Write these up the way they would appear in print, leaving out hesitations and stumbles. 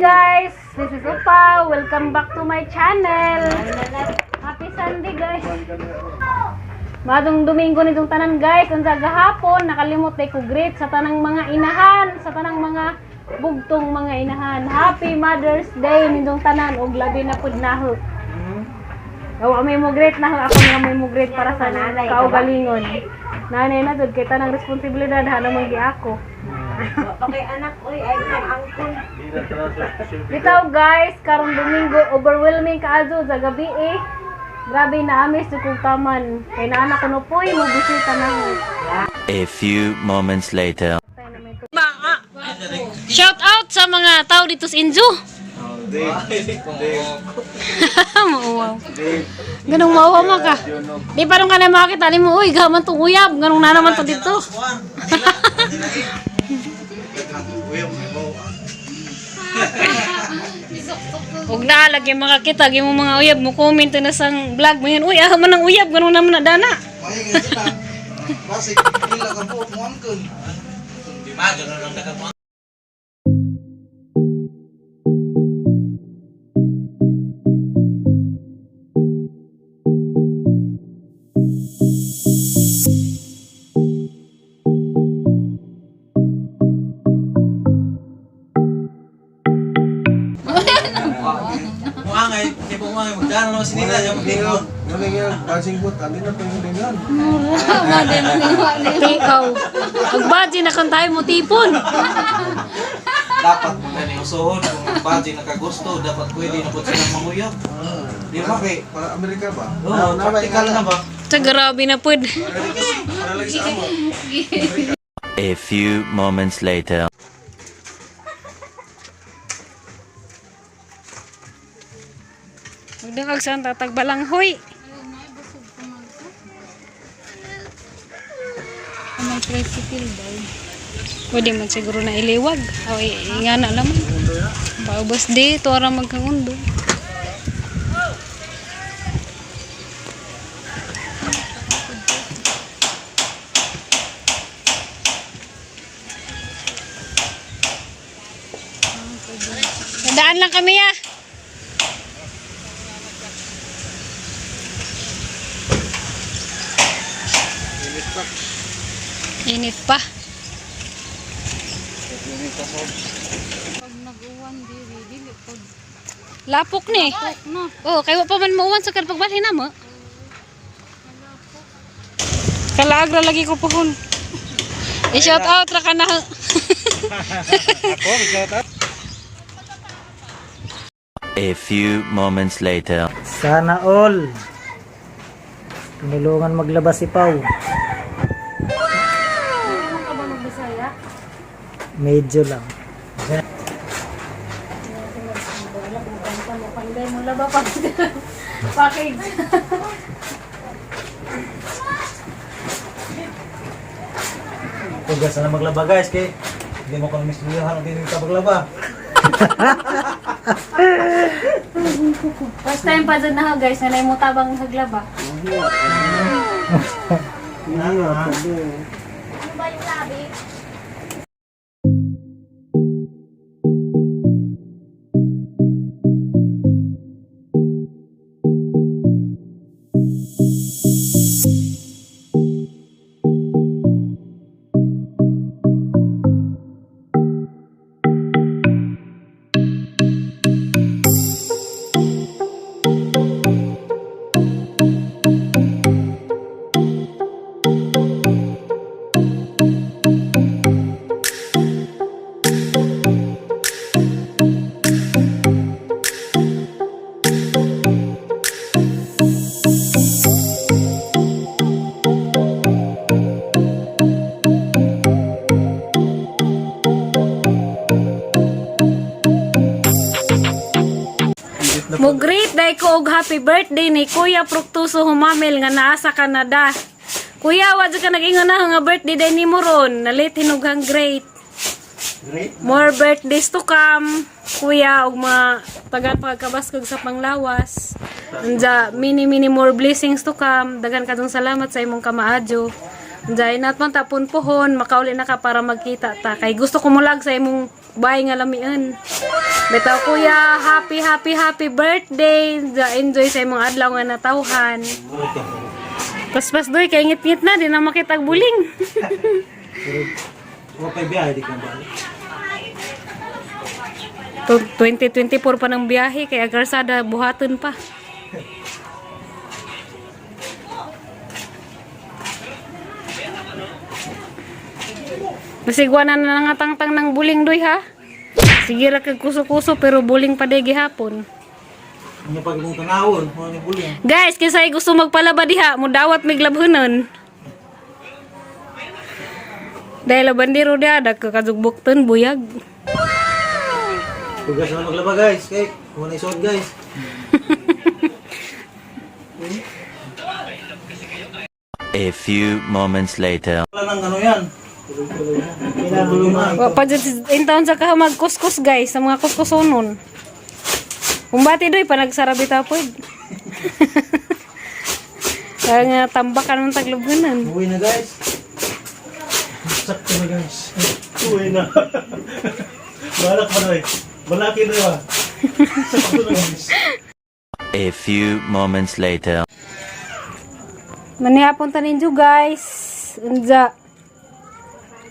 Guys! This is Upa. Welcome back to my channel. Happy Sunday, guys. Madong Domingo nitong tanan, guys. Ang gahapon, nakalimot ay ko greet sa tanang mga inahan, sa tanang mga bugtong mga inahan. Happy Mother's Day nitong tanan ug labi na pud naho. Awa may mo greet na ako nga may mo greet para sa kaugalingon. Nanay na jud kay tanang responsibilidad ha naman gi ako. Okay, anak, oy, ay kang angkon. Bitaw guys, karong Domingo overwhelming kaayo sa gabi eh. Grabe na amis kong taman. Kay naa na kuno poy mo bisita na ho. A few moments later. Shout out sa mga tao dito sa Inju. Mauwaw. Ganong mauwaw mo ka. Di pa ka na makakita ni mo, uy, gaman tong uyab, ganong na naman to dito. Huwag na lagi makakita, gi mo mga uyab mo comment na sa vlog mo yan. Uy, ah man ang uyab, ganun naman na dana. Muangay, kay buangay magdano naman sinila yung magdingon. Ikaw. Agbaji na kan tayo mo tipon. Dapat mo gani usohon kung ang budget nakagusto, dapat pwede na pud silang manguyab. Di ba kay? Para Amerika ba? Oh, practical na ba? Sa grabe na pud. Para lagi sa amo. A few moments later. Magdangag sa tatagbalanghoy. May tricycle daw. Pwede man siguro na iliwag. O ingana naman. Paubos di, tuwara magkangundo. Daan lang kami ah. Init pa. Pag nag-uwan, diri, dili pod. Lapok ni. No. Oh, kay wa pa man mauwan sa pagbalhin na mo. Kalaagra lagi ko pohon. I-shout out ra ka na. A few moments later. Sana all. Tinulungan maglaba si Pau. Medyo lang. Package. Tugas na maglaba guys kay hindi mo kami mislihan ang hindi ka maglaba. First time pa dyan na ho, guys, na mo tabang haglaba. Mo greet day ko og happy birthday ni Kuya Pruktuso Humamil nga naa sa Canada. Kuya, wa jud ka nag-ingon na nga birthday day nimo ron. Nalit hinughang great. More birthdays to come. Kuya, og mga tagal pagkabaskog sa panglawas. Anja, many many more blessings to come. Dagan kadong salamat sa imong kamaadyo. Anja, inat man tapon pohon, makauli na ka para magkita ta. Kay gusto ko mulag sa imong bahay nga lamian. Bitaw kuya, happy happy happy birthday. Enjoy sa imong adlaw nga natawhan. Paspas doy kay ngit-ngit na di na makita ang buling. Wa pay biyahe di ka ba? To 2024 pa ng biyahe kay ang kalsada buhaton pa. Masigwa na nangatangtang ng buling doy ha. Sige ra kag kuso-kuso pero buling pa day gihapon. Nya pag imong tanawon, mo ni buling. Guys, kinsay gusto magpalaba diha, mudawat mig labhonon. Dahil labandero diha, dagkakajugbukton, buyag. Tugas na maglaba guys, kay mo na isuot guys. A few moments later. Wala nang ano yan. Kailangan na. Wa pa dyan in taon sa ka magkuskus guys, sa mga kuskusonon. Kumbati doy pa nagsarabi tapoy. Kaya nga tambakan ng taglubhanan. Uwi na guys. Sakto na guys. Uwi na. Balak pa na eh. Balaki na ba? Sakto na guys. A few moments later. Manihapon ta ninyo guys. Unja.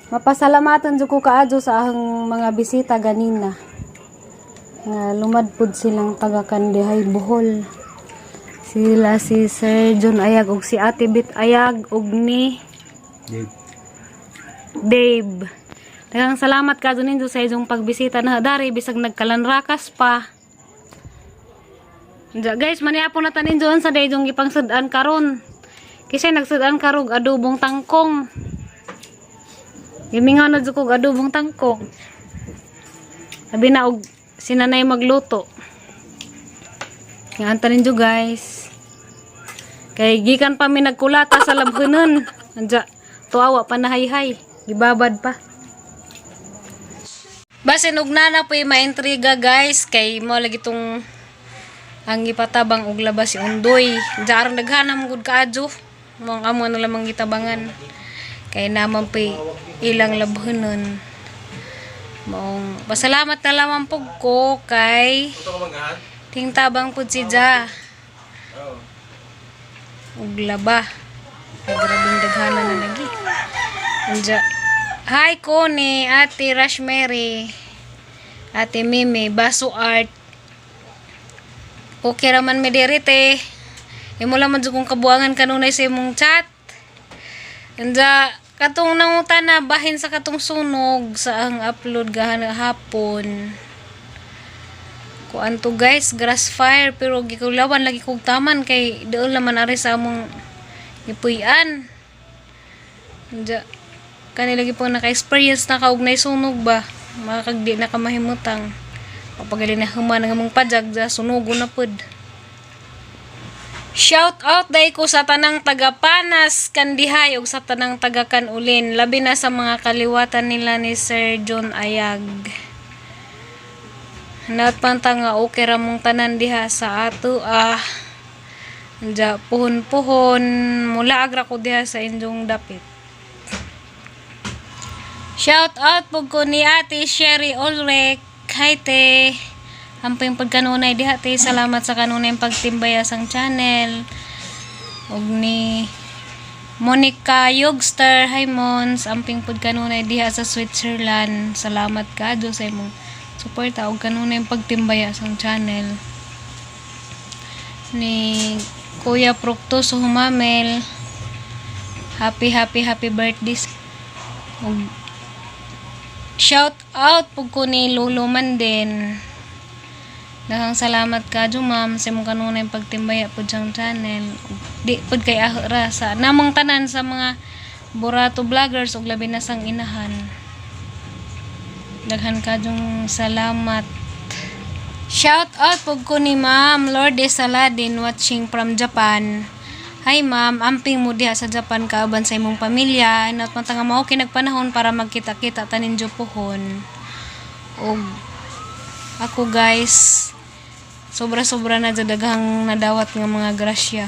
Mapasalamatan jud ko kaadyo sa ahang mga bisita ganina. Nga lumadpud silang taga Kandihay Bohol. Sila si Sir John Ayag ug si Ate Bit Ayag ug ni Dave. Daghang salamat kadto ninyo sa inyong pagbisita na dari bisag nagkalanrakas pa. Unja, guys, manihapon na ta ninyo sa dayjong gipangsud-an karon. Kasi nagsud-an karog adobong tangkong. Gimingaw na jud kog adobong tangkong. Sabi na og sinanay magluto. Nga anta ninyo guys. Kay gikan pa mi nagkulata sa labhanon. Anja, tuawa pa na hayhay. Gibabad pa. Basin og nana po'y maintriga guys kay mo lagi tong ang gipatabang og labas si Undoy. Diya aron daghan man gud kaadyo. Mong amo na lamang gitabangan. Kay naman pa'y ilang labhanon. Maong pasalamat na lamang pug ko kay tingtabang pud si Ja. Ug laba. Ay, grabing daghana na lagi. Anja. Hi Connie, Ate Rashmary, Ate Mimi, Baso Art. Okay raman mi diri te. Imo lang man jud kung kabuangan kanunay sa imong chat. Anja, katong nanguta na bahin sa katong sunog sa ang upload gahan hapon. Kuan to guys, grass fire pero gikulawan lagi kog taman kay doon naman ari sa among gipuy-an. Anja, kani lagi po naka-experience na kaugnay sunog ba? Makakagdi na ka mahimutang. Papagali na human ang among pajag, ja, sunugo na pod. Shout out dai ko sa tanang taga Panas, Kandihay ug sa tanang taga Kanulin, labi na sa mga kaliwatan nila ni Sir John Ayag. Natpanta nga okay ra mong tanan diha sa ato ah. Anja puhon-puhon mula agra ko diha sa inyong dapit. Shout out po ko ni Ate Sherry Ulrich. Hi te. Amping pagkanunay diha te. Salamat sa kanunay pagtimbaya sang channel. Ug ni Monica Yogster. Hi Mons. Amping pagkanunay diha sa Switzerland. Salamat kaadyo sa imong suporta ug kanunay pagtimbaya sang channel. Ni Kuya Proctos Humamel. Happy happy happy birthday. Ug shout out pug ko ni Lolo Manden. Daghang salamat ka ma'am sa imong kanunay pagtimbaya pud siyang channel. Di pud kay aho ra sa namong tanan sa mga Borato vloggers ug labi na sang inahan. Daghan ka salamat. Shout out pug ko ni Ma'am Lourdes Saladin watching from Japan. Hi ma'am, amping mo diha sa Japan kauban sa imong pamilya. Inot man ta nga mao kay nagpanahon para magkita-kita tanin puhon. Og ako guys, sobra-sobra na jud daghang nadawat nga mga grasya.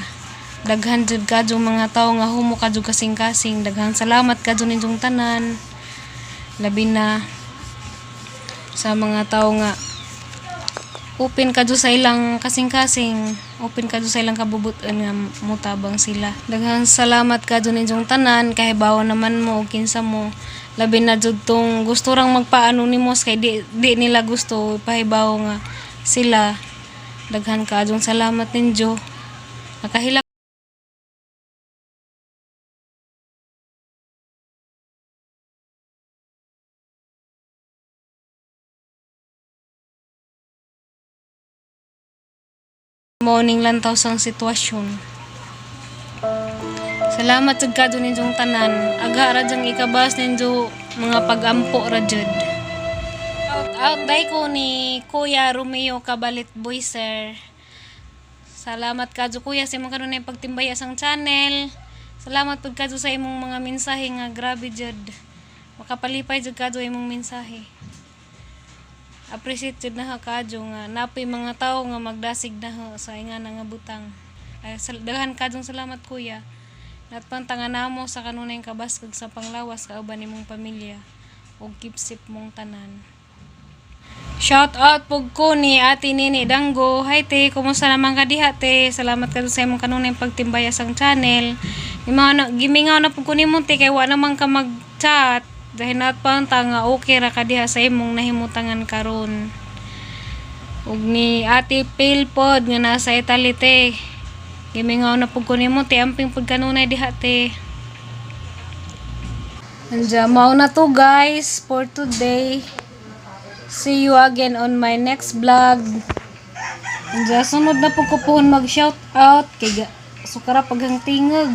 Daghan jud kadyo mga tawo nga humo kadyo kasing-kasing. Daghang salamat kadyo ninyong tanan. Labi na sa mga tawo nga Open kadyo sa ilang kasing-kasing, open kadyo sa ilang kabubutan nga mutabang sila. Daghang salamat kadyo ninyong tanan, kahibaw naman mo og kinsa mo. Labi na jud tong gusto rang magpa-anonymous kay di nila gusto ipahibaw nga sila. Daghan kadyong salamat ninyo. Nakahila morning lantaw sang sitwasyon. Salamat jud kadto ninyong tanan. Aga ra dyang ikabas ninyo mga pagampo ra jud. Out out day ko ni Kuya Romeo Kabalit Boy sir. Salamat kadto kuya sa imong kanunay pagtimbaya sang channel. Salamat pud kadto sa imong mga mensahe nga grabe jud. Makapalipay jud kadto imong mensahe. Appreciate jud na ha kadyo nga napoy mga tawo nga magdasig na ho sa ingana nga butang. Ay, daghan kadyong salamat kuya. Natpang tanga namo sa kanunay kabaskog sa panglawas kauban nimong pamilya ug keep safe mong tanan. Shout out pug ko ni Ate Nini Dango. Hi te, kumusta naman ka diha te? Salamat ka sa imong kanunay pagtimbaya sang channel. Gimingaw na, gimingaw na pug ko nimo te kay wa naman ka mag-chat. Dahil natpang tanga okay ra ka diha sa imong nahimutangan karon. Ug ni Ate Pale pod nga nasa Italy te. Gimingaw na pug ko nimo te, amping pud kanunay diha te. Andiyan, mao na to guys for today. See you again on my next vlog. Andiyan, sunod na po ko pohon mag shout out kay sukara paghang tingog.